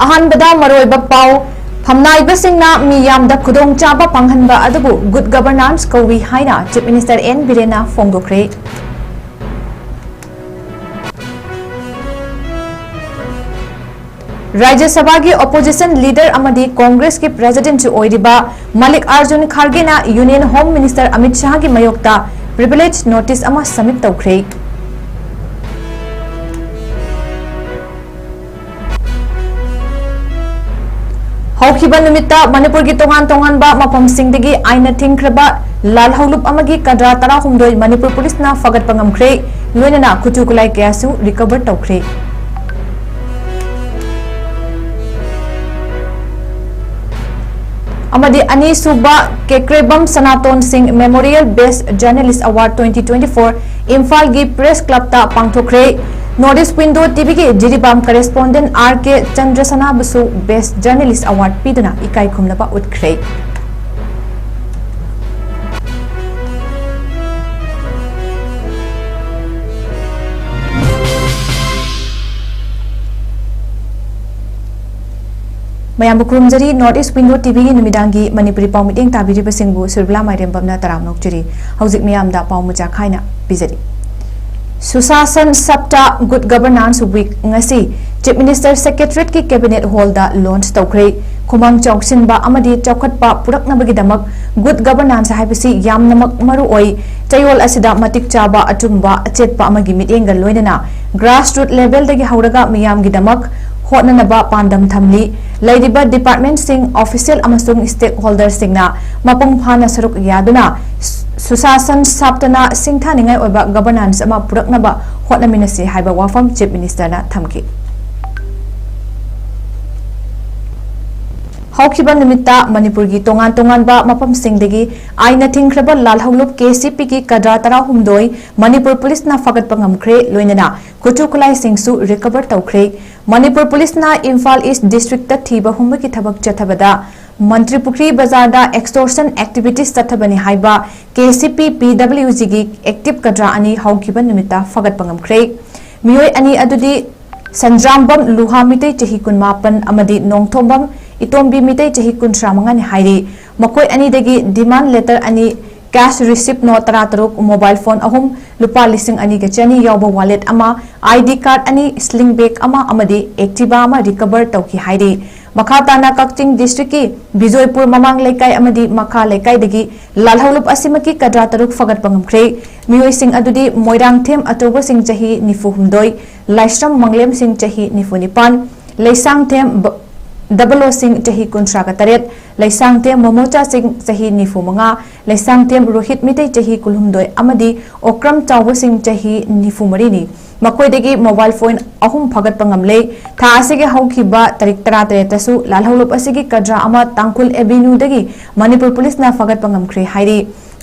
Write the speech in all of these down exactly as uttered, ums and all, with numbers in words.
ꯑꯍꯥꯟꯕꯗ ꯃꯔꯨꯑꯣꯏꯕ ꯄꯥꯎ, ꯐꯝꯅꯥꯏꯕꯁꯤꯡꯅ ꯃꯤꯌꯥꯝꯗ ꯈꯨꯗꯣꯡꯆꯥꯕ ꯐꯪꯍꯟꯕ ꯑꯗꯨꯕꯨ good governance ꯀꯧꯏ ꯍꯥꯏꯅ Chief Minister N ꯕꯤꯔꯦꯟꯅ ꯐꯣꯡꯗꯣꯛꯈ꯭ꯔꯦ꯫ ꯔꯥꯖ꯭ꯌ ꯁꯚꯥꯒꯤ opposition leader ꯑꯃꯗꯤ ꯀꯣꯡꯒ꯭ꯔꯦꯁꯀꯤ presidentꯁꯨ ꯑꯣꯏꯔꯤꯕ ꯃꯜꯂꯤꯀꯥꯔꯖꯨꯟ ꯈꯥꯔꯒꯦꯅ Union Home Minister ꯑꯃꯤꯠ ꯁꯥꯍꯒꯤ ꯃꯥꯌꯣꯛꯇ privilege notice ꯑꯃ submit ꯇꯧꯈ꯭ꯔꯦ꯫ ꯍꯧꯈꯤꯕ ꯅꯨꯃꯤꯠꯇ ꯃꯅꯤꯄꯨꯔꯒꯤ ꯇꯣꯉꯥꯟ ꯇꯣꯉꯥꯟꯕ ꯃꯐꯝꯁꯤꯡꯗꯒꯤ ꯑꯥꯏꯟꯅ ꯊꯤꯡꯈ꯭ꯔꯕ ꯂꯥꯜꯍꯧꯂꯨꯞ ꯑꯃꯒꯤ ꯀꯗ꯭ꯔꯥ ꯇꯔꯥꯍꯨꯝꯗꯣꯏ ꯃꯅꯤꯄꯨꯔ ꯄꯨꯂꯤꯁꯅ ꯐꯒꯠꯄ ꯉꯝꯈ꯭ꯔꯦ, ꯂꯣꯏꯅꯅ ꯈꯨꯠꯁꯨ ꯈꯨꯠꯂꯥꯏ ꯀꯌꯥꯁꯨ recover ꯇꯧꯈ꯭ꯔꯦ꯫ ꯑꯃꯗꯤ ꯑꯅꯤꯁꯨꯕ ꯀꯦꯀ꯭ꯔꯦꯕꯝ ꯁꯅꯥꯇꯣꯟ ꯁꯤꯡ Memorial Best Journalist Award twenty twenty-four ꯏꯝꯐꯥꯜꯒꯤ Press Clubꯇ ꯄꯥꯡꯊꯣꯛꯈ꯭ꯔꯦ꯫ North East Window TVꯒꯤ Jiribam correspondent R K ꯆꯟꯗ꯭ꯔꯁꯅꯥꯕꯨꯁꯨ Best Journalist Award ꯄꯤꯗꯨꯅ ꯏꯀꯥꯏ ꯈꯨꯝꯅꯕ ꯎꯠꯈ꯭ꯔꯦ꯫ ꯃꯌꯥꯝꯕꯨ ꯈꯨꯔꯨꯝꯖꯔꯤ꯫ North East Window TVꯒꯤ ꯅꯨꯃꯤꯗꯥꯡꯒꯤ ꯃꯅꯤꯄꯨꯔꯤ ꯄꯥꯎ ꯃꯤꯠꯌꯦꯡ ꯇꯥꯕꯤꯔꯤꯕꯁꯤꯡꯕꯨ ꯁꯨꯔꯕꯤꯂꯥ ꯃꯥꯏꯔꯦꯝꯕꯝꯅ ꯇꯔꯥꯝꯅ ꯑꯣꯛꯆꯔꯤ꯫ ꯍꯧꯖꯤꯛ ꯃꯤꯌꯥꯝꯗ ꯄꯥꯎ ꯃꯆꯥ ꯈꯥꯏꯅ ꯄꯤꯖꯔꯤ꯫ ꯁꯨꯁꯥꯁꯟ ꯁꯞꯇꯥ Good Governance Week ꯉꯁꯤ Chief Minister Secretariatꯀꯤ Cabinet Hallꯗ launch ꯇꯧꯈ꯭ꯔꯦ꯫ ꯈꯨꯃꯥꯡ ꯆꯥꯎꯁꯤꯟꯕ ꯑꯃꯗꯤ ꯆꯥꯎꯈꯠꯄ ꯄꯨꯔꯛꯅꯕꯒꯤꯗꯃꯛ good governance ꯍꯥꯏꯕꯁꯤ ꯌꯥꯝꯅꯃꯛ ꯃꯔꯨ ꯑꯣꯏ꯫ ꯆꯌꯣꯜ ꯑꯁꯤꯗ ꯃꯇꯤꯛ ꯆꯥꯕ, ꯑꯆꯨꯝꯕ, ꯑꯆꯦꯠꯄ ꯑꯃꯒꯤ ꯃꯤꯠꯌꯦꯡꯒ ꯂꯣꯏꯅꯅ grassroot levelꯗꯒꯤ ꯍꯧꯔꯒ ꯃꯤꯌꯥꯝꯒꯤꯗꯃꯛ ꯍꯣꯠꯅꯅꯕ ꯄꯥꯟꯗꯝ ꯊꯝꯂꯤ꯫ ꯂꯩꯔꯤꯕ departmentꯁꯤꯡ, official ꯑꯃꯁꯨꯡ stakeholderꯁꯤꯡꯅ ꯃꯄꯨꯡ ꯐꯥꯅ ꯁꯔꯨꯛ ꯌꯥꯗꯨꯅ ꯁꯨꯁꯥꯁꯟ ꯁꯥꯞꯇꯅ ꯁꯤꯡꯊꯥꯅꯤꯡꯉꯥꯏ ꯑꯣꯏꯕ governance ꯑꯃ ꯄꯨꯔꯛꯅꯕ ꯍꯣꯠꯅꯃꯤꯟꯅꯁꯤ ꯍꯥꯏꯕ ꯋꯥꯐꯝ Chief Ministerꯅ ꯊꯝꯈꯤ꯫ ꯍꯧꯈꯤꯕ ꯅꯨꯃꯤꯠꯇ ꯃꯅꯤꯄꯨꯔꯒꯤ ꯇꯣꯉꯥꯟ ꯇꯣꯉꯥꯟꯕ ꯃꯐꯝꯁꯤꯡꯗꯒꯤ ꯑꯥꯏꯟꯅ ꯊꯤꯡꯈ꯭ꯔꯕ ꯂꯥꯜꯍꯧꯂꯨꯞ KCPꯒꯤ ꯀꯗ꯭ꯔꯥ ꯇꯔꯥꯍꯨꯝꯗꯣꯏ ꯃꯅꯤꯄꯨꯔ ꯄꯨꯂꯤꯁꯅ ꯐꯒꯠꯄ ꯉꯝꯈ꯭ꯔꯦ, ꯂꯣꯏꯅꯅ ꯈꯨꯠꯁꯨ ꯈꯨꯠꯂꯥꯏꯁꯤꯡꯁꯨ recover ꯇꯧꯈ꯭ꯔꯦ꯫ ꯃꯅꯤꯄꯨꯔ ꯄꯨꯂꯤꯁꯅ ꯏꯝꯐꯥꯜ East districtꯇ ꯊꯤꯕ ꯍꯨꯝꯕꯒꯤ ꯊꯕꯛ ꯆꯠꯊꯕꯗ ꯃꯟꯇ꯭ꯔꯤꯄꯨꯈ꯭ꯔꯤ ꯕꯖꯥꯔꯗ extortion activities ꯆꯠꯊꯕꯅꯤ ꯍꯥꯏꯕ KCP PWGꯒꯤ active ꯀꯗ꯭ꯔꯥ ꯑꯅꯤ ꯍꯧꯈꯤꯕ ꯅꯨꯃꯤꯠꯇ ꯐꯒꯠꯄ ꯉꯝꯈ꯭ꯔꯦ꯫ ꯃꯤꯑꯣꯏ ꯑꯅꯤ ꯑꯗꯨꯗꯤ ꯁꯟꯖ꯭ꯔꯥꯝꯕꯝ ꯂꯨꯍꯥ ꯃꯤꯇꯩ ꯆꯍꯤ ꯀꯨꯟꯃꯥꯄꯟ ꯑꯃꯗꯤ ꯅꯣꯡꯊꯣꯝꯕꯝ ꯏꯇꯣꯝꯕꯤ ꯃꯤꯇꯩ ꯆꯍꯤ ꯀꯨꯟꯊ꯭ꯔꯥ ꯃꯉꯥꯅꯤ ꯍꯥꯏꯔꯤ꯫ ꯃꯈꯣꯏ ꯑꯅꯤꯗꯒꯤ demand letter ꯑꯅꯤ, cash receipt note ꯇꯔꯥꯇꯔꯨꯛ, mobile phone ꯑꯍꯨꯝ, ꯂꯨꯄꯥ ꯂꯤꯁꯤꯡ ꯑꯅꯤꯒ ꯆꯅꯤ ꯌꯥꯎꯕ wallet ꯑꯃ, ID card ꯑꯅꯤ, sling bag ꯑꯃ ꯑꯃꯗꯤ Activa ꯑꯃ recover ꯇꯧꯈꯤ ꯍꯥꯏꯔꯤ꯫ ꯃꯈꯥ ꯇꯥꯅ ꯀꯛꯆꯤꯡ district ꯀꯤ ꯕꯤꯖꯣꯏꯄꯨꯔ ꯃꯃꯥꯡ ꯂꯩꯀꯥꯏ ꯑꯃꯗꯤ ꯃꯈꯥ ꯂꯩꯀꯥꯏꯗꯒꯤ ꯂꯥꯜꯍꯧꯂꯨꯞ ꯑꯁꯤꯃꯛꯀꯤ ꯀꯗ꯭ꯔꯥ ꯇꯔꯨꯛ ꯐꯒꯠꯄ ꯉꯝꯈ꯭ꯔꯦ꯫ ꯃꯤꯑꯣꯏꯁꯤꯡ ꯑꯗꯨꯗꯤ ꯃꯣꯏꯔꯥꯡꯊꯦꯝ ꯑꯆꯧꯕꯁꯤꯡ ꯆꯍꯤ ꯅꯤꯐꯨ ꯍꯨꯝꯗꯣꯏ, ꯂꯥꯏꯁ꯭ꯔꯝ ꯃꯪꯂꯦꯝꯁꯤꯡ ꯆꯍꯤ ꯅꯤꯐꯨ ꯅꯤꯄꯥꯟ, ꯂꯩꯁꯥꯡꯊꯦꯝ ꯕ-, ꯗꯕꯂꯣꯁꯤꯡ ꯆꯍꯤ ꯀꯨꯟꯊ꯭ꯔꯥꯒ ꯇꯔꯦꯠ, ꯂꯩꯁꯥꯡꯊꯦꯝ ꯃꯣꯃꯣꯆꯥꯁꯤꯡ ꯆꯍꯤ ꯅꯤꯐꯨ ꯃꯉꯥ, ꯂꯩꯁꯥꯡꯊꯦꯝ ꯔꯣꯍꯤꯠ ꯃꯤꯇꯩ ꯆꯍꯤ ꯀꯨꯟꯍꯨꯝꯗꯣꯏ ꯑꯃꯗꯤ ꯑꯣꯀ꯭ꯔꯝ ꯆꯥꯎꯕꯁꯤꯡ ꯆꯍꯤ ꯅꯤꯐꯨ ꯃꯔꯤꯅꯤ꯫ ꯃꯈꯣꯏꯗꯒꯤ mobile phone ꯑꯍꯨꯝ ꯐꯒꯠꯄ ꯉꯝꯂꯦ꯫ ꯊꯥ ꯑꯁꯤꯒꯤ ꯍꯧꯈꯤꯕ ꯇꯥꯔꯤꯛ ꯇꯔꯥꯇꯔꯦꯠꯇꯁꯨ ꯂꯥꯜꯍꯧꯂꯨꯞ ꯑꯁꯤꯒꯤ ꯀꯗ꯭ꯔꯥ ꯑꯃ ꯇꯥꯡꯈꯨꯜ ꯑꯦꯚꯦꯅ꯭ꯌꯨꯗꯒꯤ ꯃꯅꯤꯄꯨꯔ ꯄꯨꯂꯤꯁꯅ ꯐꯒꯠꯄ ꯉꯝꯈ꯭ꯔꯦ ꯍꯥꯏꯔꯤ꯫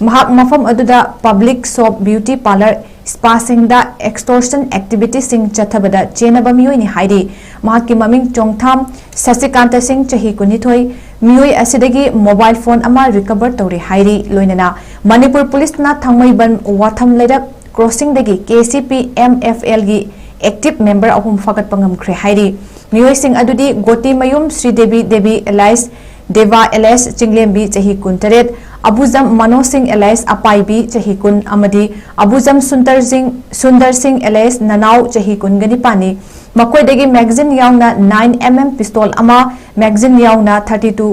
ꯃꯍꯥꯛ ꯃꯐꯝ ꯑꯗꯨꯗ public shop, beauty parlour, spa ꯁꯤꯡꯗ extortion activity ꯁꯤꯡ ꯆꯠꯊꯕꯗ ꯆꯦꯟꯅꯕ ꯃꯤꯑꯣꯏꯅꯤ ꯍꯥꯏꯔꯤ꯫ ꯃꯍꯥꯛꯀꯤ ꯃꯃꯤꯡ ꯆꯣꯡꯊꯥꯝ ꯁꯁꯤꯀꯥꯟꯇ ꯁꯤꯡ, ꯆꯍꯤ ꯀꯨꯟꯅꯤꯊꯣꯏ꯫ ꯃꯤꯑꯣꯏ ꯑꯁꯤꯗꯒꯤ mobile phone ꯑꯃ recover ꯇꯧꯔꯦ ꯍꯥꯏꯔꯤ꯫ ꯂꯣꯏꯅꯅ ꯃꯅꯤꯄꯨꯔ ꯄꯨꯂꯤꯁꯅ ꯊꯥꯡꯃꯩꯕꯟ ꯋꯥꯊꯝ ꯂꯩꯔꯛ crossing ꯗꯒꯤ KCP MFL ꯒꯤ active member ꯑꯍꯨꯝ ꯐꯥꯒꯠꯄ ꯉꯝꯈ꯭ꯔꯦ ꯍꯥꯏꯔꯤ꯫ ꯃꯤꯑꯣꯏꯁꯤꯡ ꯑꯗꯨꯗꯤ ꯒꯣꯇꯤꯃꯌꯨꯝ ꯁ꯭ꯔꯤꯗꯦꯕꯤ ꯗꯦꯕꯤ alias ꯗꯦꯕꯥ alias ꯆꯤꯡꯂꯦꯝꯕꯤ, ꯆꯍꯤ ꯀꯨꯟꯇꯔꯦꯠ, ꯑꯕꯨꯖꯝ ꯃꯅꯣꯖ ꯁꯤꯡ alias ꯑꯄꯥꯏꯕꯤ, ꯆꯍꯤ ꯀꯨꯟ, ꯑꯃꯗꯤ ꯑꯕꯨꯖꯝ ꯁꯨꯟꯗꯔ ꯁꯤꯡ, ꯁꯨꯟꯗꯔ ꯁꯤꯡ alias ꯅꯅꯥꯎ, ꯆꯍꯤ ꯀꯨꯟꯒ ꯅꯤꯄꯥꯟꯅꯤ꯫ ꯃꯈꯣꯏꯗꯒꯤ magazine ꯌꯥꯎꯅ nine MM pistol ꯑꯃ, magazine ꯌꯥꯎꯅ thirty two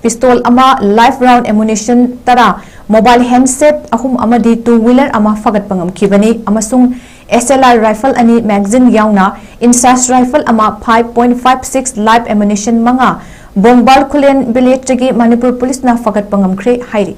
pistol ꯑꯃ, live round ammunition ꯇꯔꯥ, mobile handset ꯑꯍꯨꯝ ꯑꯃꯗꯤ two wheeler ꯑꯃ ꯐꯒꯠꯄ ꯉꯝꯈꯤꯕꯅꯤ ꯑꯃꯁꯨꯡ SLR rifle ꯑꯅꯤ, magazine ꯌꯥꯎꯅ INSAS rifle ꯑꯃ, five point five six live ammunition ꯃꯉꯥ, ꯕꯣꯡꯕꯥꯜ ꯈꯨꯂꯦꯟ village ꯇꯒꯤ ꯃꯅꯤꯄꯨꯔ ꯄꯨꯂꯤꯁꯅ ꯐꯒꯠꯄ ꯉꯝꯈ꯭ꯔꯦ ꯍꯥꯏꯔꯤ꯫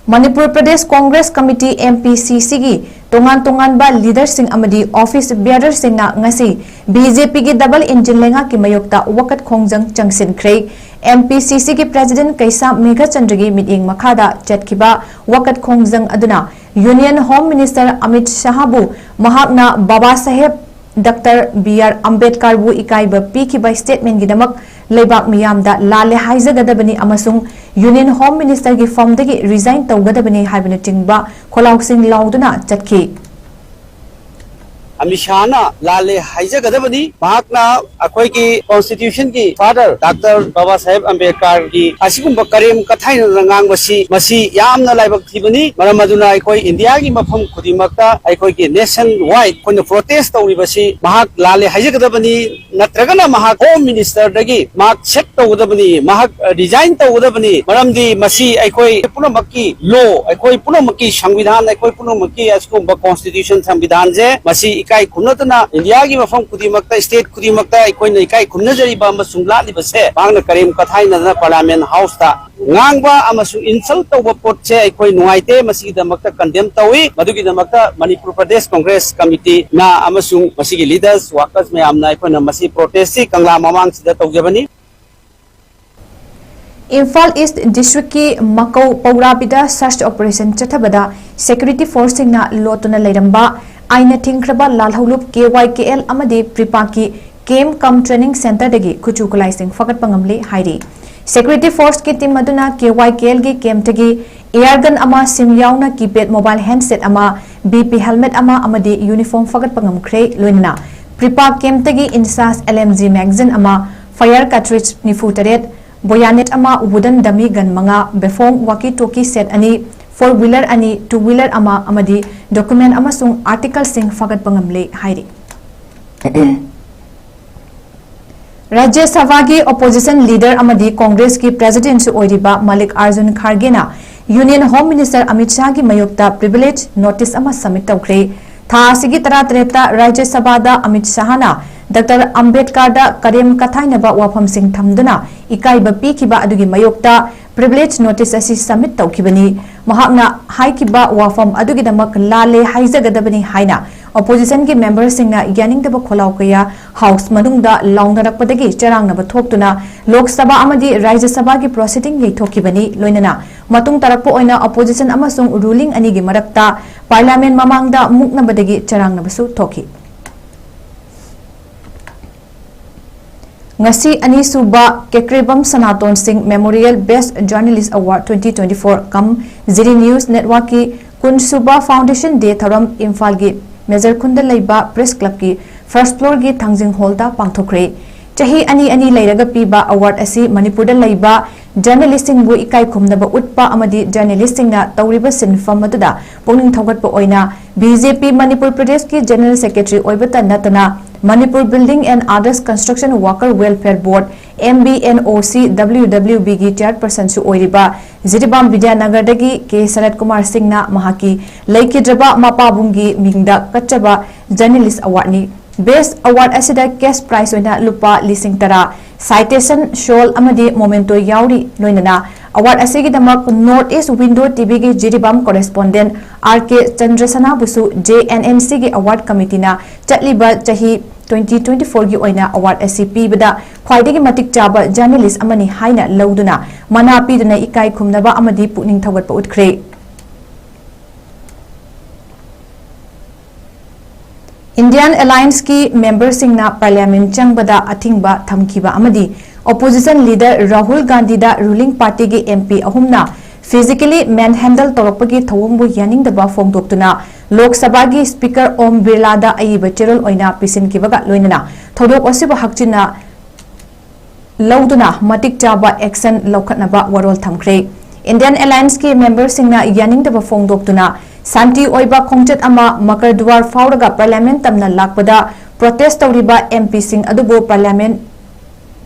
ꯃꯅꯤꯄꯨꯔ ꯄ꯭ꯔꯗꯦꯁ ꯀꯣꯡꯒ꯭ꯔꯦꯁ ꯀꯃꯤꯇꯤ, MPCC ꯒꯤ ꯇꯣꯉꯥꯟ ꯇꯣꯉꯥꯟꯕ leader ꯁꯤꯡ ꯑꯃꯗꯤ office bearer ꯁꯤꯡꯅ ꯉꯁꯤ BJP ꯒꯤ double engine ꯂꯩꯉꯥꯛꯀꯤ ꯃꯥꯌꯣꯛꯇ ꯋꯥꯀꯠ ꯈꯣꯡꯖꯪ ꯆꯪꯁꯤꯟꯈ꯭ꯔꯦ꯫ MPCC ꯒꯤ president ꯀꯩꯁꯥꯝ ꯃꯦꯘꯆꯟꯗ꯭ꯔꯒꯤ ꯃꯤꯠꯌꯦꯡ ꯃꯈꯥꯗ ꯆꯠꯈꯤꯕ ꯋꯥꯀꯠ ꯈꯣꯡꯖꯪ ꯑꯗꯨꯅ Union Home Minister ꯑꯃꯤꯠ ꯁꯥꯍꯕꯨ ꯃꯍꯥꯛꯅ ꯕꯥꯕꯥ ꯁꯥꯍꯦꯕ ꯗꯥꯛꯇꯔ ꯕꯤ ꯑꯥꯔ ꯑꯝꯕꯦꯗꯀꯔꯕꯨ ꯏꯀꯥꯏꯕ ꯄꯤꯈꯤꯕ statement ꯒꯤꯗꯃꯛ ꯂꯩꯕꯥꯛ ꯃꯤꯌꯥꯝꯗ ꯂꯥꯜꯂꯦ ꯍꯥꯏꯖꯒꯗꯕꯅꯤ ꯑꯃꯁꯨꯡ Union Home Minister ꯒꯤ ꯐꯝꯗꯒꯤ resign ꯇꯧꯒꯗꯕꯅꯤ ꯍꯥꯏꯕꯅꯆꯤꯡꯕ ꯈꯣꯜꯂꯥꯎꯁꯤꯡ ꯂꯥꯎꯗꯨꯅ ꯆꯠꯈꯤ꯫ ꯑꯃꯤꯠ ꯁꯥꯍꯅ ꯂꯥꯜꯂꯦ ꯍꯥꯏꯖꯒꯗꯕꯅꯤ꯫ ꯃꯍꯥꯛꯅ ꯑꯩꯈꯣꯏꯒꯤ constitution ꯒꯤ father Doctor ꯕꯥꯕꯥ ꯁꯥꯍꯦꯕ ꯑꯝꯕꯦꯗꯀꯔꯒꯤ ꯑꯁꯤꯒꯨꯝꯕ ꯀꯔꯦꯝ ꯀꯊꯥꯏꯅꯅ ꯉꯥꯡꯕꯁꯤ, ꯃꯁꯤ ꯌꯥꯝꯅ ꯂꯥꯏꯕꯛ ꯊꯤꯕꯅꯤ꯫ ꯃꯔꯝ ꯑꯗꯨꯅ ꯑꯩꯈꯣꯏ ꯏꯟꯗꯤꯌꯥꯒꯤ ꯃꯐꯝ ꯈꯨꯗꯤꯡꯃꯛꯇ ꯑꯩꯈꯣꯏꯒꯤ nation wide ꯑꯩꯈꯣꯏꯅ protest ꯇꯧꯔꯤꯕꯁꯤ ꯃꯍꯥꯛ ꯂꯥꯜꯂꯦ ꯍꯥꯏꯖꯒꯗꯕꯅꯤ, ꯅꯠꯇ꯭ꯔꯒꯅ ꯃꯍꯥꯛ Home Minister ꯗꯒꯤ ꯃꯍꯥꯛ sack ꯇꯧꯒꯗꯕꯅꯤ, ꯃꯍꯥꯛ resign ꯇꯧꯒꯗꯕꯅꯤ꯫ ꯃꯔꯝꯗꯤ ꯃꯁꯤ ꯑꯩꯈꯣꯏ ꯄꯨꯝꯅꯃꯛꯀꯤ law, ꯑꯩꯈꯣꯏ ꯄꯨꯝꯅꯃꯛꯀꯤ ꯁꯪꯕꯤꯙꯥꯟ, ꯑꯩꯈꯣꯏ ꯄꯨꯝꯅꯃꯛꯀꯤ ꯑꯁꯤꯒꯨꯝꯕ constitution, ꯁꯪꯕꯤꯙꯥꯟꯁꯦ ꯃꯁꯤ ꯏꯀꯥꯏ ꯈꯨꯝꯅꯗꯅ ꯏꯟꯗꯤꯌꯥꯒꯤ ꯃꯐꯝ ꯈꯨꯗꯤꯡꯃꯛꯇ, state ꯈꯨꯗꯤꯡꯃꯛꯇ ꯑꯩꯈꯣꯏꯅ ꯏꯀꯥꯏ ꯈꯨꯝꯅꯖꯔꯤꯕ ꯑꯃꯁꯨꯡ ꯂꯥꯠꯂꯤꯕꯁꯦ ꯃꯍꯥꯛꯅ ꯀꯔꯦꯝ ꯀꯊꯥꯏꯅꯗꯅ Parliament House ꯇ ꯉꯥꯡꯕ ꯑꯃꯁꯨꯡ insult ꯇꯧꯕ ꯄꯣꯠꯁꯦ ꯑꯩꯈꯣꯏ ꯅꯨꯡꯉꯥꯏꯇꯦ꯫ ꯃꯁꯤꯒꯤꯗꯃꯛꯇ condemn ꯇꯧꯏ꯫ ꯃꯗꯨꯒꯤꯗꯃꯛꯇ Manipur Pradesh Congress Committee ꯅ ꯑꯃꯁꯨꯡ ꯃꯁꯤꯒꯤ leaders, workers ꯃꯌꯥꯝꯅ ꯑꯩꯈꯣꯏꯅ ꯃꯁꯤ protest ꯁꯤ ꯀꯪꯂꯥ ꯃꯃꯥꯡꯁꯤꯗ ꯇꯧꯖꯕꯅꯤ꯫ ꯏꯝꯐꯥꯜ ꯏꯁ꯭ꯠ ꯗꯤꯁꯇ꯭ꯔꯤꯛꯀꯤ ꯃꯀꯧ ꯄꯧꯔꯥꯕꯤꯗ search operation ꯆꯠꯊꯕꯗ security force ꯁꯤꯡꯅ ꯂꯣꯠꯇꯨꯅ ꯂꯩꯔꯝꯕ ꯑꯥꯏꯟꯅ ꯊꯤꯡꯈ꯭ꯔꯕ ꯂꯥꯜꯍꯧꯂꯨꯞ ꯀꯦ ꯋꯥꯏ ꯀꯦ ꯑꯦꯜ ꯑꯃꯗꯤ ꯄ꯭ꯔꯤꯄꯥꯛꯀꯤ camp cum training centre ꯗꯒꯤ ꯈꯨꯠꯁꯨ ꯈꯨꯠꯂꯥꯏꯁꯤꯡ ꯐꯥꯒꯠꯄ ꯉꯝꯂꯦ ꯍꯥꯏꯔꯤ꯫ Security force ꯀꯤ team ꯑꯗꯨꯅ ꯀꯦ ꯋꯥꯏ ꯀꯦ ꯑꯦꯜ ꯒꯤ camp ꯇꯒꯤ air gun ꯑꯃ, sim ꯌꯥꯎꯅ keypad mobile handset ꯑꯃ, B P helmet ꯑꯃ ꯑꯃꯗꯤ uniform ꯐꯥꯒꯠꯄ ꯉꯝꯈ꯭ꯔꯦ꯫ ꯂꯣꯏꯅꯅ ꯄ꯭ꯔꯤꯄꯥꯛ camp ꯇꯒꯤ INSAS L M G magazine ꯑꯃ, fire cartridge ꯅꯤꯐꯨ ꯇꯔꯦꯠ, bayonet ꯑꯃ, wooden dummy gun ꯃꯉꯥ, ꯕꯦꯐꯣꯡ walkie talkie set ꯑꯅꯤ, four wheeler ꯑꯅꯤ, two wheeler ꯑꯃ ꯑꯃꯗꯤ document ꯑꯃꯁꯨꯡ article ꯁꯤꯡ ꯐꯥꯒꯠꯄ ꯉꯝꯂꯦ ꯍꯥꯏꯔꯤ꯫ ꯔꯥꯖ꯭ꯌ ꯁꯚꯥꯒꯤ opposition leader ꯑꯃꯗꯤ ꯀꯣꯡꯒ꯭ꯔꯦꯁꯀꯤ president ꯁꯨ ꯑꯣꯏꯔꯤꯕ ꯃꯜꯂꯤꯀꯥꯔꯖꯨꯟ ꯈꯥꯔꯒꯦꯅ Union Home Minister ꯑꯃꯤꯠ ꯁꯥꯍꯒꯤ ꯃꯥꯌꯣꯛꯇ privilege notice ꯑꯃ submit ꯇꯧꯈ꯭ꯔꯦ꯫ ꯊꯥ ꯑꯁꯤꯒꯤ ꯇꯔꯥꯇꯔꯦꯠꯇ ꯔꯥꯖ꯭ꯌ ꯁꯚꯥꯗ ꯑꯃꯤꯠ ꯁꯥꯍꯅ ꯗꯥꯛꯇꯔ ꯑꯝꯕꯦꯗꯀꯔꯗ ꯀꯔꯦꯝ ꯀꯊꯥꯏꯅꯕ ꯋꯥꯐꯝꯁꯤꯡ ꯊꯝꯗꯨꯅ ꯏꯀꯥꯏꯕ ꯄꯤꯈꯤꯕ ꯑꯗꯨꯒꯤ ꯃꯥꯌꯣꯛꯇ privilege notice ꯑꯁꯤ submit ꯇꯧꯈꯤꯕꯅꯤ꯫ ꯃꯍꯥꯛꯅ ꯍꯥꯏꯈꯤꯕ ꯋꯥꯐꯝ ꯑꯗꯨꯒꯤꯗꯃꯛ ꯂꯥꯜꯂꯦ ꯍꯥꯏꯖꯒꯗꯕꯅꯤ ꯍꯥꯏꯅ opposition ꯒꯤ member ꯁꯤꯡꯅ ꯌꯥꯅꯤꯡꯗꯕ ꯈꯣꯜꯂꯥꯎ ꯀꯌꯥ House ꯃꯅꯨꯡꯗ ꯂꯥꯎꯅꯔꯛꯄꯗꯒꯤ ꯆꯔꯥꯡꯅꯕ ꯊꯣꯛꯇꯨꯅ ꯂꯣꯛ ꯁꯚꯥ ꯑꯃꯗꯤ ꯔꯥꯖ꯭ꯌ ꯁꯚꯥꯒꯤ proceeding ꯌꯩꯊꯣꯛꯈꯤꯕꯅꯤ꯫ ꯂꯣꯏꯅꯅ ꯃꯇꯨꯡ ꯇꯥꯔꯛꯄ ꯑꯣꯏꯅ opposition ꯑꯃꯁꯨꯡ ruling ꯑꯅꯤꯒꯤ ꯃꯔꯛꯇ parliament ꯃꯃꯥꯡꯗ ꯃꯨꯛꯅꯕꯗꯒꯤ ꯆꯔꯥꯡꯅꯕꯁꯨ ꯊꯣꯛꯈꯤ꯫ ꯉꯁꯤ ꯑꯅꯤꯁꯨꯕ ꯀꯦꯀ꯭ꯔꯦꯕꯝ ꯁꯅꯥꯇꯣꯟ ꯁꯤꯡ Memorial Best Journalist Award twenty twenty-four cum Ziri News Network ꯀꯤ ꯀꯨꯟꯁꯨꯕ Foundation Day ꯊꯧꯔꯝ ꯏꯝꯐꯥꯜꯒꯤ ꯃꯦꯖꯔ ꯈꯨꯟꯗ ꯂꯩꯕ ꯄ꯭ꯔꯦꯁ ꯀ꯭ꯂꯕꯀꯤ ꯐꯥꯔꯁꯠ ꯐ꯭ꯂꯣꯔꯒꯤ ꯊꯥꯡꯖꯤꯡ ꯍꯣꯜꯗ ꯄꯥꯡꯊꯣꯛꯈ꯭ꯔꯦ꯫ ꯆꯍꯤ ꯑꯅꯤ ꯑꯅꯤ ꯂꯩꯔꯒ ꯄꯤꯕ ꯑꯦꯋꯥꯔꯗ ꯑꯁꯤ ꯃꯅꯤꯄꯨꯔꯗ ꯂꯩꯕ ꯖꯔꯅꯦꯂꯤꯁꯁꯤꯡꯕꯨ ꯏꯀꯥꯏ ꯈꯨꯝꯅꯕ ꯎꯠꯄ ꯑꯃꯗꯤ ꯖꯔꯅꯦꯂꯤꯁꯁꯤꯡꯅ ꯇꯧꯔꯤꯕ ꯁꯤꯟꯐꯝ ꯑꯗꯨꯗ ꯄꯨꯛꯅꯤꯡ ꯊꯧꯒꯠꯄ ꯑꯣꯏꯅ ꯕꯤ ꯖꯦ ꯄꯤ ꯃꯅꯤꯄꯨꯔ ꯄ꯭ꯔꯗꯦꯁꯀꯤ ꯖꯦꯅꯔꯦꯜ ꯁꯦꯀ꯭ꯔꯦꯇꯔꯤ ꯑꯣꯏꯕꯇ ꯅꯠꯇꯅ Manipur building and other construction worker welfare board, M B N O C W W ꯕꯤꯒꯤ ꯆꯦꯌꯔꯄꯔꯁꯟꯁꯨ ꯑꯣꯏꯔꯤꯕ ꯖꯤꯔꯤꯕꯥꯝ ꯕꯤꯗ꯭ꯌꯥꯅꯒꯔꯗꯒꯤ ꯀꯦ ꯁꯔꯠ ꯀꯨꯃꯥꯔ ꯁꯤꯡꯅ ꯃꯍꯥꯛꯀꯤ ꯂꯩꯈꯤꯗ꯭ꯔꯕ ꯃꯄꯥꯕꯨꯡꯒꯤ ꯃꯤꯡꯗ ꯀꯠꯆꯕ ꯖꯔꯅꯦꯂꯤꯁ ꯑꯦꯋꯥꯔꯗꯅꯤ꯫ ꯕꯦꯁ ꯑꯦꯋꯥꯔꯗ ꯑꯁꯤꯗ ꯀꯦꯁ ꯄ꯭ꯔꯥꯏꯖ ꯑꯣꯏꯅ ꯂꯨꯄꯥ ꯂꯤꯁꯤꯡ ꯇꯔꯥ, ꯁꯥꯏꯇꯦꯁꯟ, ꯁꯣꯜ ꯑꯃꯗꯤ ꯃꯣꯃꯦꯟꯇꯣ ꯌꯥꯎꯔꯤ꯫ ꯂꯣꯏꯅꯅ ꯑꯦꯋꯥꯔꯗ ꯑꯁꯤꯒꯤꯗꯃꯛ ꯅꯣꯔꯠ ꯏꯁ ꯋꯤꯟꯗꯣ ꯇꯤ ꯚꯤꯒꯤ ꯖꯤꯔꯤꯕꯥꯝ ꯀꯣꯔꯦꯁꯄꯣꯟꯗꯦꯟꯠ ꯑꯥꯔ ꯀꯦ ꯆꯟꯗ꯭ꯔꯁꯅꯥꯕꯨꯁꯨ ꯖꯦ ꯑꯦꯟ ꯑꯦꯟ ꯁꯤꯒꯤ ꯑꯦꯋꯥꯔꯗ ꯀꯃꯤꯇꯤꯅ ꯆꯠꯂꯤꯕ ꯆꯍꯤ ꯇ꯭ꯋꯦꯟꯇꯤ ꯇ꯭ꯋꯦꯟꯇꯤ ꯐꯣꯔꯒꯤ ꯑꯣꯏꯅ ꯑꯦꯋꯥꯔꯗ ꯑꯁꯤ ꯄꯤꯕꯗ ꯈ꯭ꯋꯥꯏꯗꯒꯤ ꯃꯇꯤꯛ ꯆꯥꯕ ꯖꯔꯅꯦꯂꯤꯁ ꯑꯃꯅꯤ ꯍꯥꯏꯅ ꯂꯧꯗꯨꯅ ꯃꯅꯥ ꯄꯤꯗꯨꯅ ꯏꯀꯥꯏ ꯈꯨꯝꯅꯕ ꯑꯃꯗꯤ ꯄꯨꯛꯅꯤꯡ ꯊꯧꯒꯠꯄ ꯎꯠꯈ꯭ꯔꯦ꯫ ꯏꯟꯗꯤꯌꯥꯟ ꯑꯦꯂꯥꯌꯟꯁꯀꯤ ꯃꯦꯝꯕꯔꯁꯤꯡꯅ ꯄꯥꯔꯂꯤꯌꯥꯃꯦꯟꯠ ꯆꯪꯕꯗ ꯑꯊꯤꯡꯕ ꯊꯝꯈꯤꯕ ꯑꯃꯗꯤ ꯑꯣꯄꯣꯖꯤꯁꯟ ꯂꯤꯗꯔ ꯔꯥꯍꯨꯜ ꯒꯥꯟꯙꯤꯗ ꯔꯨꯂꯤꯡ ꯄꯥꯔꯇꯤꯒꯤ ꯑꯦꯝ ꯄꯤ ꯑꯍꯨꯝꯅ ꯐꯤꯖꯤꯀꯦꯂꯤ ꯃꯦꯟꯍꯦꯟꯗꯜ ꯇꯧꯔꯛꯄꯒꯤ ꯊꯧꯑꯣꯡꯕꯨ ꯌꯥꯅꯤꯡꯗꯕ ꯐꯣꯡꯗꯣꯛꯇꯨꯅ ꯂꯣꯛ ꯁꯚꯥꯒꯤ ꯁ꯭ꯄꯤꯀꯔ ꯑꯣꯝ ꯕꯤꯔꯂꯥꯗ ꯑꯏꯕ ꯆꯦꯔꯣꯜ ꯑꯣꯏꯅ ꯄꯤꯁꯤꯟꯈꯤꯕꯒ ꯂꯣꯏꯅꯅ ꯊꯧꯗꯣꯛ ꯑꯁꯤꯕꯨ ꯍꯛꯆꯤꯟꯅ ꯂꯧꯗꯨꯅ ꯃꯇꯤꯛ ꯆꯥꯕ ꯑꯦꯛꯁꯟ ꯂꯧꯈꯠꯅꯕ ꯋꯥꯔꯣꯜ ꯊꯝꯈ꯭ꯔꯦ꯫ ꯏꯟꯗꯤꯌꯥꯟ ꯑꯦꯂꯥꯌꯟꯁꯀꯤ ꯃꯦꯝꯕꯔꯁꯤꯡꯅ ꯌꯥꯅꯤꯡꯗꯕ ꯐꯣꯡꯗꯣꯛꯇꯨꯅ ꯁꯥꯟꯇꯤ ꯑꯣꯏꯕ ꯈꯣꯡꯆꯠ ꯑꯃ ꯃꯀꯔ ꯗꯨꯋꯥꯔ ꯐꯥꯎꯔꯒ ꯄꯥꯔꯂꯤꯌꯥꯃꯦꯟꯠ ꯇꯝꯅ ꯂꯥꯛꯄꯗ ꯄ꯭ꯔꯣꯇꯦꯁ ꯇꯧꯔꯤꯕ ꯑꯦꯝ ꯄꯤꯁꯤꯡ ꯑꯗꯨꯕꯨ ꯄꯥꯔꯂꯤꯌꯥꯃꯦꯟꯠ,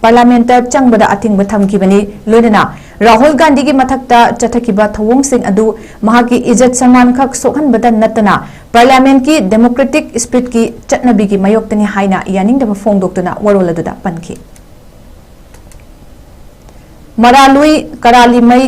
ꯄꯥꯔꯂꯤꯌꯥꯃꯦꯟꯠꯇ ꯆꯪꯕꯗ ꯑꯊꯤꯡꯕ ꯊꯝꯈꯤꯕꯅꯤ꯫ ꯂꯣꯏꯅꯅ ꯔꯥꯍꯨꯜ ꯒꯥꯟꯙꯤꯒꯤ ꯃꯊꯛꯇ ꯆꯠꯊꯈꯤꯕ ꯊꯧꯑꯣꯡꯁꯤꯡ ꯑꯗꯨ ꯃꯍꯥꯛꯀꯤ ꯏꯖꯠ ꯁꯟꯃꯥꯟ ꯈꯛ ꯁꯣꯛꯍꯟꯕꯗ ꯅꯠꯇꯅ ꯄꯥꯔꯂꯤꯌꯥꯃꯦꯟꯠꯀꯤ ꯗꯦꯃꯣꯀ꯭ꯔꯦꯇꯤꯛ ꯁ꯭ꯄꯤꯔꯤꯠꯀꯤ ꯆꯠꯅꯕꯤꯒꯤ ꯃꯥꯌꯣꯛꯇꯅꯤ ꯍꯥꯏꯅ ꯌꯥꯅꯤꯡꯗꯕ ꯐꯣꯡꯗꯣꯛꯇꯨꯅ ꯋꯥꯔꯣꯜ ꯑꯗꯨꯗ ꯄꯟꯈꯤ꯫ ꯃꯔꯥꯂꯨꯏ ꯀꯔꯥꯂꯤꯃꯩ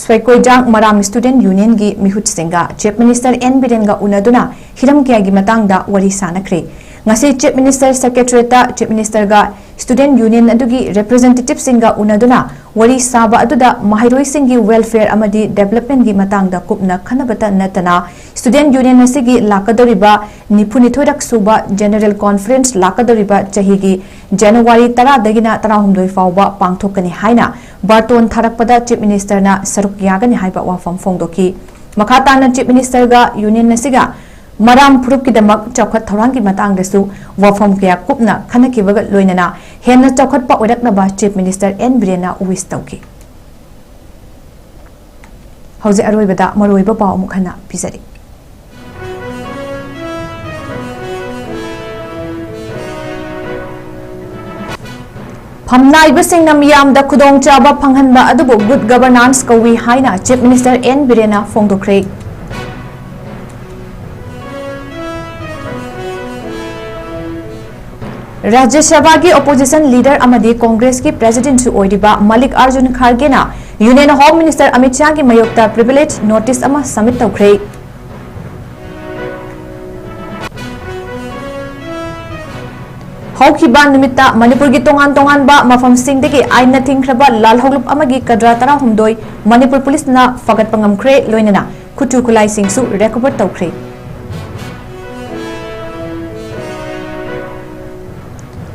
ꯁꯣꯏꯀꯣꯏꯖꯥꯡ ꯃꯔꯥꯝ ꯁ꯭ꯇꯨꯗꯦꯟꯠ ꯌꯨꯅꯤꯌꯟꯒꯤ ꯃꯤꯍꯨꯠꯁꯤꯡꯒ ꯆꯤꯐ ꯃꯤꯅꯤꯁꯇꯔ ꯑꯦꯟ ꯕꯤꯔꯦꯟꯒ ꯎꯅꯗꯨꯅ ꯍꯤꯔꯝ ꯀꯌꯥꯒꯤ ꯃꯇꯥꯡꯗ ꯋꯥꯔꯤ ꯁꯥꯅꯈ꯭ꯔꯦ꯫ ꯉꯁꯤ ꯆꯤꯐ ꯃꯤꯅꯤꯁꯇꯔ ꯁꯦꯀ꯭ꯔꯦꯇꯔꯤꯌꯦꯠꯇ ꯆꯤꯐ ꯃꯤꯅꯤꯁꯇꯔꯒ ꯁ꯭ꯇꯨꯗꯦꯟꯠ ꯌꯨꯅꯤꯌꯟ ꯑꯗꯨꯒꯤ ꯔꯤꯄ꯭ꯔꯖꯦꯟꯇꯦꯇꯤꯚꯁꯤꯡꯒ ꯎꯅꯗꯨꯅ ꯋꯥꯔꯤ ꯁꯥꯕ ꯑꯗꯨꯗ ꯃꯍꯩꯔꯣꯏꯁꯤꯡꯒꯤ ꯋꯦꯜꯐꯤꯌꯔ ꯑꯃꯗꯤ ꯗꯦꯕꯂꯞꯃꯦꯟꯠꯀꯤ ꯃꯇꯥꯡꯗ ꯀꯨꯞꯅ ꯈꯟꯅꯕꯇ ꯅꯠꯇꯅ ꯁ꯭ꯇꯨꯗꯦꯟꯠ ꯌꯨꯅꯤꯌꯟ ꯑꯁꯤꯒꯤ ꯂꯥꯛꯀꯗꯧꯔꯤꯕ ꯅꯤꯐꯨꯅꯤꯊꯣꯏꯔꯛ ꯁꯨꯕ ꯖꯦꯅꯔꯦꯜ ꯀꯣꯟꯐꯔꯦꯟꯁ ꯂꯥꯛꯀꯗꯧꯔꯤꯕ ꯆꯍꯤꯒꯤ ꯖꯅꯋꯥꯔꯤ ꯇꯔꯥꯗꯒꯤꯅ ꯇꯔꯥꯍꯨꯝꯗꯣꯏ ꯐꯥꯎꯕ ꯄꯥꯡꯊꯣꯛꯀꯅꯤ ꯍꯥꯏꯅ ꯕꯥꯔꯇꯣꯟ ꯊꯥꯔꯛꯄꯗ ꯆꯤꯐ ꯃꯤꯅꯤꯁꯇꯔꯅ ꯁꯔꯨꯛ ꯌꯥꯒꯅꯤ ꯍꯥꯏꯕ ꯋꯥꯐꯝ ꯐꯣꯡꯗꯣꯛꯈꯤ꯫ ꯃꯈꯥ ꯇꯥꯅ ꯆꯤꯐ ꯃꯤꯅꯤꯁꯇꯔꯒ ꯌꯨꯅꯤꯌꯟ ꯑꯁꯤꯒ ꯃꯔꯥꯝ ꯐꯨꯔꯨꯞꯀꯤꯗꯃꯛ ꯆꯥꯎꯈꯠ ꯊꯧꯔꯥꯡꯒꯤ ꯃꯇꯥꯡꯗꯁꯨ ꯋꯥꯐꯝ ꯀꯌꯥ ꯀꯨꯞꯅ ꯈꯟꯅꯈꯤꯕꯒ ꯂꯣꯏꯅꯅ ꯍꯦꯟꯅ ꯆꯥꯎꯈꯠꯄ ꯑꯣꯏꯔꯛꯅꯕ Chief Minister N ꯕꯤꯔꯦꯟꯅ wish ꯇꯧꯈꯤ꯫ ꯍꯧꯖꯤꯛ ꯑꯔꯣꯏꯕꯗ ꯃꯔꯨꯑꯣꯏꯕ ꯄꯥꯎ ꯑꯃꯨꯛ ꯍꯟꯅ ꯄꯤꯖꯔꯤ꯫ ꯐꯝꯅꯥꯏꯕꯁꯤꯡꯅ ꯃꯤꯌꯥꯝꯗ ꯈꯨꯗꯣꯡꯆꯥꯕ ꯐꯪꯍꯟꯕ ꯑꯗꯨꯕꯨ good governance ꯀꯧꯏ ꯍꯥꯏꯅ Chief Minister N ꯕꯤꯔꯦꯟꯅ ꯐꯣꯡꯗꯣꯛꯈ꯭ꯔꯦ꯫ ꯔꯥꯖ꯭ꯌ ꯁꯚꯥꯒꯤ opposition leader ꯑꯃꯗꯤ ꯀꯣꯡꯒ꯭ꯔꯦꯁꯀꯤ presidentꯁꯨ ꯑꯣꯏꯔꯤꯕ ꯃꯜꯂꯤꯀꯥꯔꯖꯨꯟ ꯈꯥꯔꯒꯦꯅ Union Home Minister ꯑꯃꯤꯠ ꯁꯥꯍꯒꯤ ꯃꯥꯌꯣꯛꯇ privilege notice ꯑꯃ submit ꯇꯧꯈ꯭ꯔꯦ꯫ ꯍꯧꯈꯤꯕ ꯅꯨꯃꯤꯠꯇ ꯃꯅꯤꯄꯨꯔꯒꯤ ꯇꯣꯉꯥꯟ ꯇꯣꯉꯥꯟꯕ ꯃꯐꯝꯁꯤꯡꯗꯒꯤ ꯑꯥꯏꯟꯅ ꯊꯤꯡꯈ꯭ꯔꯕ ꯂꯥꯜꯍꯧꯂꯨꯞ ꯑꯃꯒꯤ ꯀꯗ꯭ꯔꯥ ꯇꯔꯥꯍꯨꯝꯗꯣꯏ ꯃꯅꯤꯄꯨꯔ ꯄꯨꯂꯤꯁꯅ ꯐꯒꯠꯄ ꯉꯝꯈ꯭ꯔꯦ, ꯂꯣꯏꯅꯅ ꯈꯨꯠꯁꯨ ꯈꯨꯠꯂꯥꯏꯁꯤꯡꯁꯨ recover ꯇꯧꯈ꯭ꯔꯦ꯫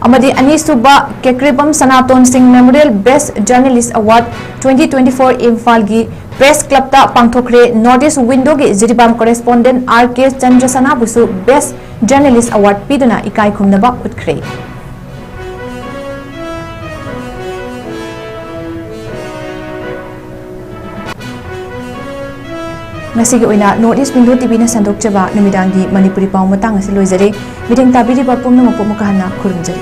ꯑꯃꯗꯤ ꯑꯅꯤꯁꯨꯕ ꯀꯦꯀ꯭ꯔꯤꯕꯝ ꯁꯅꯥꯇꯣꯟ ꯁꯤꯡ Memorial Best Journalist Award twenty twenty-four ꯏꯝꯐꯥꯜꯒꯤ Press Clubꯇ ꯄꯥꯡꯊꯣꯛꯈ꯭ꯔꯦ꯫ North East Windowꯒꯤ Jiribam correspondent R K ꯆꯟꯗ꯭ꯔꯁꯅꯥꯕꯨꯁꯨ Best Journalist Award ꯄꯤꯗꯨꯅ ꯏꯀꯥꯏ ꯈꯨꯝꯅꯕ ꯎꯠꯈ꯭ꯔꯦ꯫ ꯉꯁꯤꯒꯤ ꯑꯣꯏꯅ North East Window TVꯅ ꯁꯟꯗꯣꯛꯆꯕ ꯅꯨꯃꯤꯗꯥꯡꯒꯤ ꯃꯅꯤꯄꯨꯔꯤ ꯄꯥꯎ ꯃꯇꯥꯡ ꯑꯁꯤ ꯂꯣꯏꯖꯔꯦ꯫ ꯃꯤꯠꯌꯦꯡ ꯇꯥꯕꯤꯔꯤꯕ ꯄꯨꯝꯅꯃꯛꯄꯨ ꯑꯃꯨꯛꯀ ꯍꯟꯅ ꯈꯨꯔꯨꯝꯖꯔꯤ꯫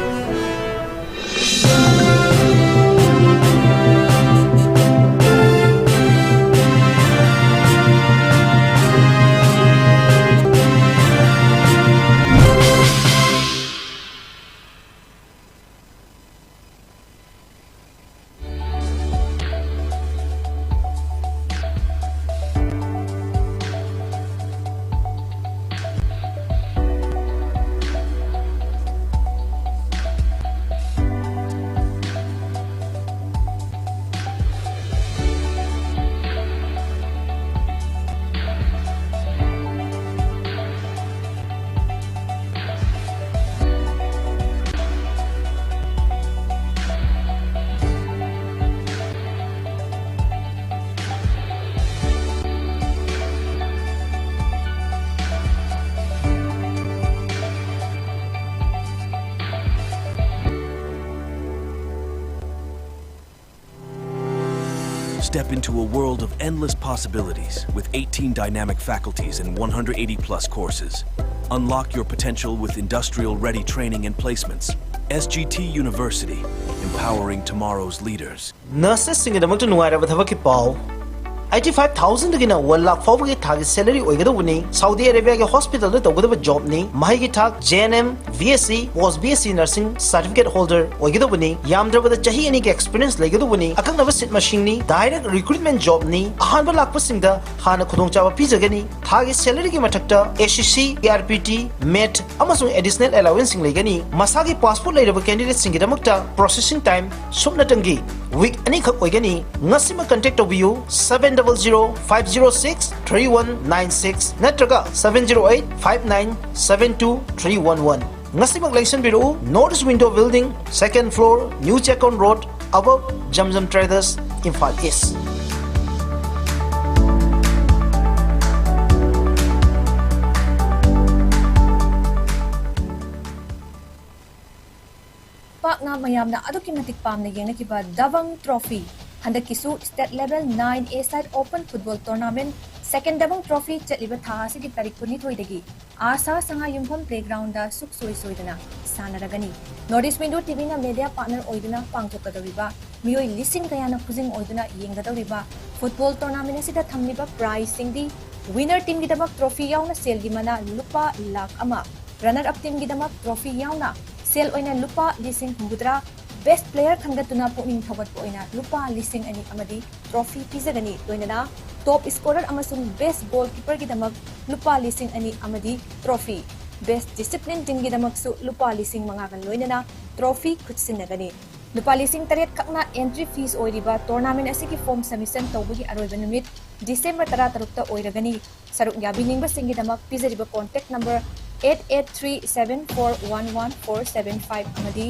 Step into a world of endless possibilities with eighteen dynamic faculties and one hundred eighty plus courses. Unlock your potential with industrial ready training and placements. S G T University, empowering tomorrow's leaders. Nurses ꯁꯤꯡꯒꯤꯗꯃꯛꯇ ꯅꯨꯡꯉꯥꯏꯔꯕ ꯊꯕꯛꯀꯤ ꯄꯥꯎ꯫ Eighty five thousand ꯗꯒꯤꯅ one lakh ꯐꯥꯎꯕꯒꯤ ꯊꯥꯒꯤ salary ꯑꯣꯏꯒꯗꯧꯕꯅꯤ꯫ Saudi Arabia ꯒꯤ hospital ꯗ ꯇꯧꯒꯗꯕ job ꯅꯤ꯫ ꯃꯍꯩꯒꯤ ꯊꯥꯛ J N M, B S c, post B S c nursing certificate holder ꯑꯣꯏꯒꯗꯧꯕꯅꯤ꯫ ꯌꯥꯝꯗ꯭ꯔꯕꯗ ꯆꯍꯤ ꯑꯅꯤꯒꯤ experience ꯂꯩꯒꯗꯧꯕꯅꯤ꯫ ꯑꯀꯛꯅꯕ seat ꯃꯁꯤꯡꯅꯤ꯫ Direct recruitment job ꯅꯤ꯫ ꯑꯍꯥꯟꯕ ꯂꯥꯛꯄꯁꯤꯡꯗ ꯍꯥꯟꯅ ꯈꯨꯗꯣꯡꯆꯥꯕ ꯄꯤꯖꯒꯅꯤ꯫ ꯊꯥꯒꯤ salary ꯒꯤ ꯃꯊꯛꯇ S C C, A R P T, met ꯑꯃꯁꯨꯡ additional allowance ꯁꯤꯡ ꯂꯩꯒꯅꯤ꯫ ꯃꯁꯥꯒꯤ passport ꯂꯩꯔꯕ candidate ꯁꯤꯡꯒꯤꯗꯃꯛꯇ processing time ꯁꯨꯞꯅꯇꯪꯒꯤ week ꯑꯅꯤꯈꯛ ꯑꯣꯏꯒꯅꯤ꯫ ꯉꯁꯤꯃꯛ contact ꯇꯧꯕꯤꯌꯨ, seven double zero five zero six three one nine six ꯅꯠꯇ꯭ꯔꯒ seven zero eight five nine seven two three one one꯫ ꯉꯁꯤꯃꯛ ꯂꯦꯡꯁꯤꯟꯕꯤꯔꯛꯎ, North East Window Building, second floor, New Checkon Road, above Zamzam Traders, Imphal East꯫ ꯄꯥꯛꯅ ꯃꯌꯥꯝꯅ ꯑꯗꯨꯛꯀꯤ ꯃꯇꯤꯛ ꯄꯥꯝꯅ ꯌꯦꯡꯅꯈꯤꯕ Dabang trophy, ꯍꯟꯗꯛꯀꯤꯁꯨ state level nine A side open football tournament second Dabang trophy ꯆꯠꯂꯤꯕ ꯊꯥ ꯑꯁꯤꯒꯤ ꯇꯥꯔꯤꯛ ꯀꯨꯟꯅꯤꯊꯣꯏꯗꯒꯤ ꯑꯥꯁꯥ ꯁꯉꯥꯏ ꯌꯨꯝꯐꯝ playground ꯗ ꯁꯨꯛꯁꯣꯏ ꯁꯣꯏꯗꯅ ꯁꯥꯟꯅꯔꯒꯅꯤ꯫ North East Window T V ꯅ media partner ꯑꯣꯏꯗꯨꯅ ꯄꯥꯡꯊꯣꯛꯀꯗꯧꯔꯤꯕ, ꯃꯤꯑꯣꯏ ꯂꯤꯁꯤꯡ ꯀꯌꯥꯅ ꯈꯨꯖꯤꯡ ꯑꯣꯏꯗꯨꯅ ꯌꯦꯡꯒꯗꯧꯔꯤꯕ football tournament ꯑꯁꯤꯗ ꯊꯝꯂꯤꯕ prize ꯁꯤꯡꯗꯤ: winner team ꯒꯤꯗꯃꯛ trophy ꯌꯥꯎꯅ ꯁꯦꯜꯒꯤ ꯃꯅꯥ ꯂꯨꯄꯥ ꯂꯥꯈ ꯑꯃ, runner up team ꯒꯤꯗꯃꯛ trophy ꯌꯥꯎꯅ ꯁꯦꯜ ꯑꯣꯏꯅ ꯂꯨꯄꯥ ꯂꯤꯁꯤꯡ ꯍꯨꯝꯐꯨꯇꯔꯥ, best player ꯈꯟꯒꯠꯇꯨꯅ ꯄꯨꯛꯅꯤꯡ ꯊꯧꯒꯠꯄ ꯑꯣꯏꯅ ꯂꯨꯄꯥ ꯂꯤꯁꯤꯡ ꯑꯅꯤ ꯑꯃꯗꯤ trophy ꯄꯤꯖꯒꯅꯤ꯫ ꯂꯣꯏꯅꯅ top scorer ꯑꯃꯁꯨꯡ best goalkeeper ꯒꯤꯗꯃꯛ ꯂꯨꯄꯥ ꯂꯤꯁꯤꯡ ꯑꯅꯤ ꯑꯃꯗꯤ trophy, best discipline team ꯒꯤꯗꯃꯛꯁꯨ ꯂꯨꯄꯥ ꯂꯤꯁꯤꯡ ꯃꯉꯥꯒ ꯂꯣꯏꯅꯅ trophy ꯈꯨꯠꯁꯤꯟꯅꯒꯅꯤ꯫ ꯂꯨꯄꯥ ꯂꯤꯁꯤꯡ ꯇꯔꯦꯠ ꯈꯛꯅ entry fees ꯑꯣꯏꯔꯤꯕ tournament ꯑꯁꯤꯒꯤ form submission ꯇꯧꯕꯒꯤ ꯑꯔꯣꯏꯕ ꯅꯨꯃꯤꯠ December ꯇꯔꯥꯇꯔꯨꯛꯇ ꯑꯣꯏꯔꯒꯅꯤ꯫ ꯁꯔꯨꯛ ꯌꯥꯕꯤꯅꯤꯡꯕꯁꯤꯡꯒꯤꯗꯃꯛ ꯄꯤꯖꯔꯤꯕ contact number eight eight three seven four one one four seven five ꯑꯃꯗꯤ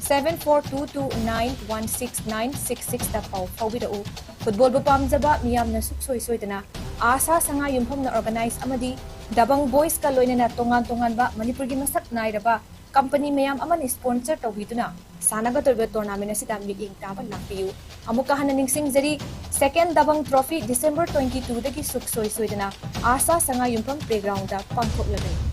seven four two two nine one six nine six six ꯇ ꯄꯥꯎ ꯐꯥꯎꯕꯤꯔꯛꯎ꯫ Football ꯕꯨ ꯄꯥꯝꯖꯕ ꯃꯤꯌꯥꯝꯅ ꯁꯨꯛꯁꯣꯏ ꯁꯣꯏꯗꯅ ꯑꯥꯁꯥ ꯁꯉꯥꯏ ꯌꯨꯝꯐꯝꯅ organize ꯑꯃꯗꯤ ꯗꯕꯪ boys ꯀ ꯂꯣꯏꯅꯅ ꯇꯣꯉꯥꯟ ꯇꯣꯉꯥꯟꯕ ꯃꯅꯤꯄꯨꯔꯒꯤ ꯃꯁꯛ ꯅꯥꯏꯔꯕ ꯀꯝꯄꯅꯤ ꯃꯌꯥꯝ ꯑꯃꯅ ꯁ꯭ꯄꯣꯟꯁꯔ ꯇꯧꯕꯤꯗꯨꯅ ꯁꯥꯟꯅꯒꯗꯧꯔꯤꯕ ꯇꯣꯔꯅꯥꯃꯦꯟ ꯑꯁꯤꯗ ꯃꯤꯠꯌꯦꯡ ꯇꯥꯕ ꯂꯥꯛꯄꯤꯌꯨ꯫ ꯑꯃꯨꯛꯀ ꯍꯟꯅ ꯅꯤꯡꯁꯤꯡꯖꯔꯤ, ꯁꯦꯀꯦꯟ ꯗꯕꯪ ꯇ꯭ꯔꯣꯐꯤ ꯗꯤꯁꯦꯝꯕꯔ ꯇ꯭ꯋꯦꯟꯇꯤ ꯇꯨꯗꯒꯤ ꯁꯨꯛꯁꯣꯏ ꯁꯣꯏꯗꯅ ꯑꯥꯁꯥ ꯁꯉꯥꯏꯌꯨꯝꯐꯝ ꯄ꯭ꯂꯦꯒ꯭ꯔꯥꯎꯟꯗ ꯄꯥꯡꯊꯣꯛꯂꯒꯅꯤ꯫